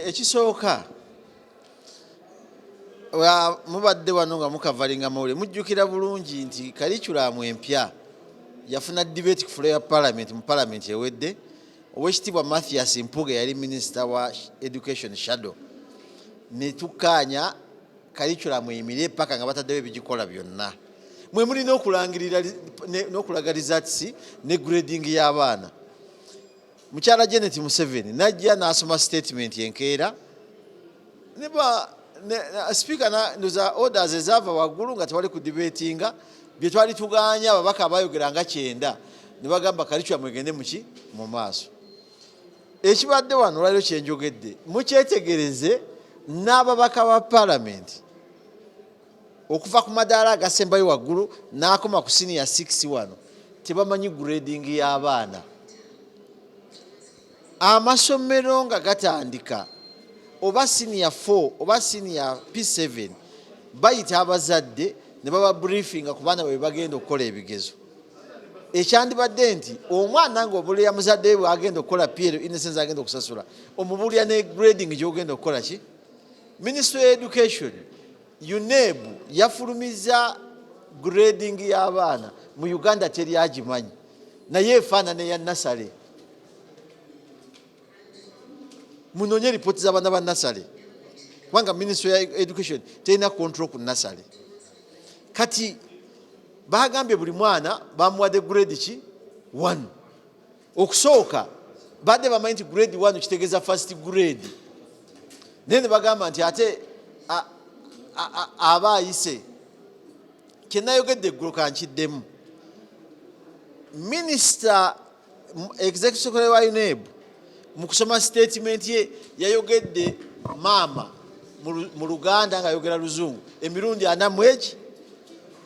Ekisooka, mubadde wano nga mukavalinga mawulire, mujjukira bulungi nti curriculum empya yafuna debate ku floor ya parliament mu parliament ewedde. Owekitiibwa Mathias Mpuuga yali minisita wa education shadow, ne tukkaanya curriculum eyimirire paka nga bataddewo ebigikola byonna. Mwe mulina okulangirira n'okulaga results ne grading y'abaana. Mukyala Janet Museveni najja n'asoma statement enkeera neba speaker ndoza orders ezaava waggulu nga tewali kudebatinga. Bye twali tuganya, ababaka abayogera nga 90 ne bagamba curriculum egende muki mu maaso. Ekibadde wano olwaliro kyenjogedde, mukyetegereze, n'ababaka ba palamenti okuva ku madaala agasembayo waggulu n'akoma ku senior 6 wano tebamanyi grading y'abaana. Amasomero nga gatandika, oba senior 4 oba senior P7, bayita abazadde ne baba briefinga ku baana bwe bagenda okukola ebigezo. Ekyandibadde nti omwana ngaobulira muzadde we bwagenda okukola PLE, in essence agenda okusasula, omubuulira ne grading gyogenda okukola ki. Ministry of Education, UNEB yafulumiza grading y'abaana mu Uganda, teri agimanyi, naye efaanana eya nursery. Munonye ripooti z'abaana ba nursery, kubanga Ministry ya Education terina control ku nursery. Kati bagambye buli mwana bamuwadde grade ki 1. Okusooka badde bamanyi nti grade 1 kitegeeza first grade, naye ne bagamba nti ate aba ayise. Kyenayogedde eggulo kankiddemu. Minisita, executive secretary wa UNEB, mu kusoma statement ye yayogedde maama mu Luganda ng'ayogera Luzungu emirundi 40 mu egi.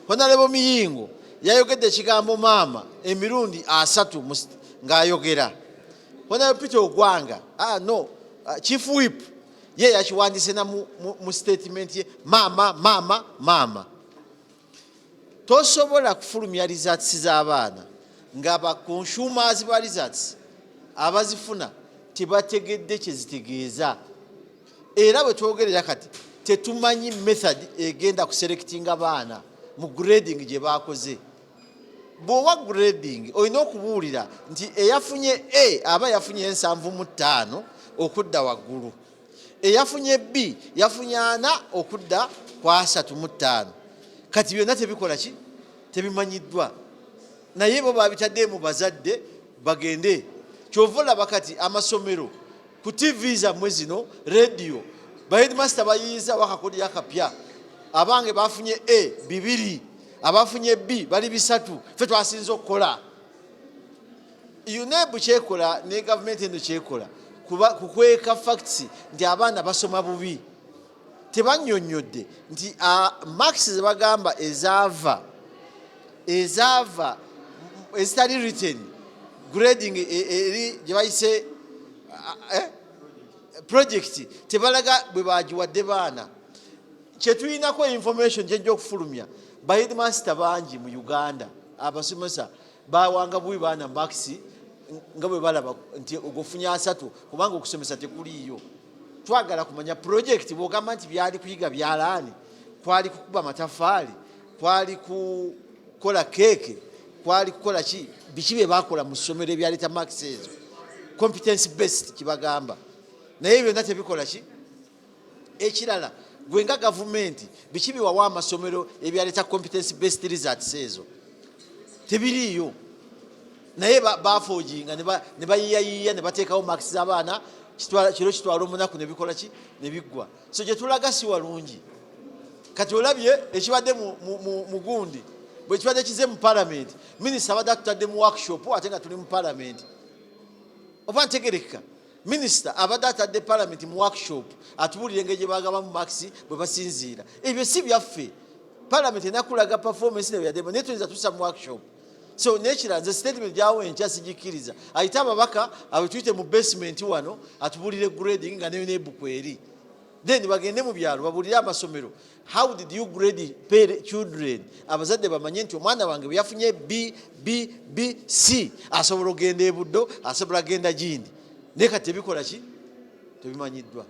Honorable Miyingo yayogedde ekigambo maama emirundi 30 ng'ayogera. Honorable Peter Ogwanga, ah, no, chief whip, ye yakiwandiise na mu statement ye, maama, maama, maama. Tosobola kufulumya results z'abaana nga ba consumers ba results abazifuna tebategedde kyezitegeeza. Era bwe twogerera kati tetumanyi method egenda kuselectinga baana mu grading gye bakoze. Bw'owa grading olina okubuulira nti eyafunye A aba yafunye 75 okudda waggulu, eyafunye B yafunye 40 okudda ku 35. Kati byonna tebikola ki, tebimanyiddwa, naye bo babitadde mu bazadde bagende. Kyova olaba kati amasomero ku TV zammwe zino, radio, baheadmaster bayiyiza wakakodya akapya: abange bafunye A 2, abafunye B bali 3, fe twasinze okukola. UNEB kyekola ne gavumenti eno kyekola kukweka facts nti abaana basoma bubi. Tebanyonyodde nti marks zebagamba ezaava ezitali written grading, eri gye bayise project, tebalaga bwe bagiwadde baana. Kyetulinako information gyejja okufulumya, baheadmaster bangi mu Uganda, abasomesa bawanga bubi baana marks nga bwe balaba nti ogufunye 30, kubanga okusomesa tekuliiyo. Twagala kumanya project bwogamba nti byali kuyiga byalaani, kwali kukuba matafaali, kwali kukola keeke, kwali kukola ki, biki bye bakola mu ssomero ebyaleeta marks ezo, competence based kibagamba, naye byonna tebikola ki. Ekirala, gwe nga gavumenti, biki biwawa amasomero ebyaleeta competence based results? Ezo tebiriiyo, naye bafoojinga ne bayiyayiya ne bateekawo marks z'abaana kiro kitwala omunaku ne bikola ki ne biggwa. So gye tulaga si walungi. Kati olabye ekibadde mu gundi bwe kibadde kize mu palamenti, minisita abadde atutadde mu workshop ate nga tuli mu palamenti. Oba ntegerekeka? Minisita abadde atadde palamenti mu workshop atubuulire engeri gye bagabamu marks bwe basinziira. Ebyo si byaffe. Palamenti enakulaga performance nebyadde, naye tuyinza tusa mu workshop? So nekira nze statement gyawo enkya sigikkiriza. Ayite ababaka abetuyite mu basement wano atubuulire grading nga ne UNEB kweri, then bagende mu byalo babuulire amasomero, how did you grade per children? Abazadde bamanye nti omwana wange bwe yafunye B, B, B, C, asobola okugenda ebuddo, asobola kugenda gindi, naye kati tebikola ki, tebimanyiddwa.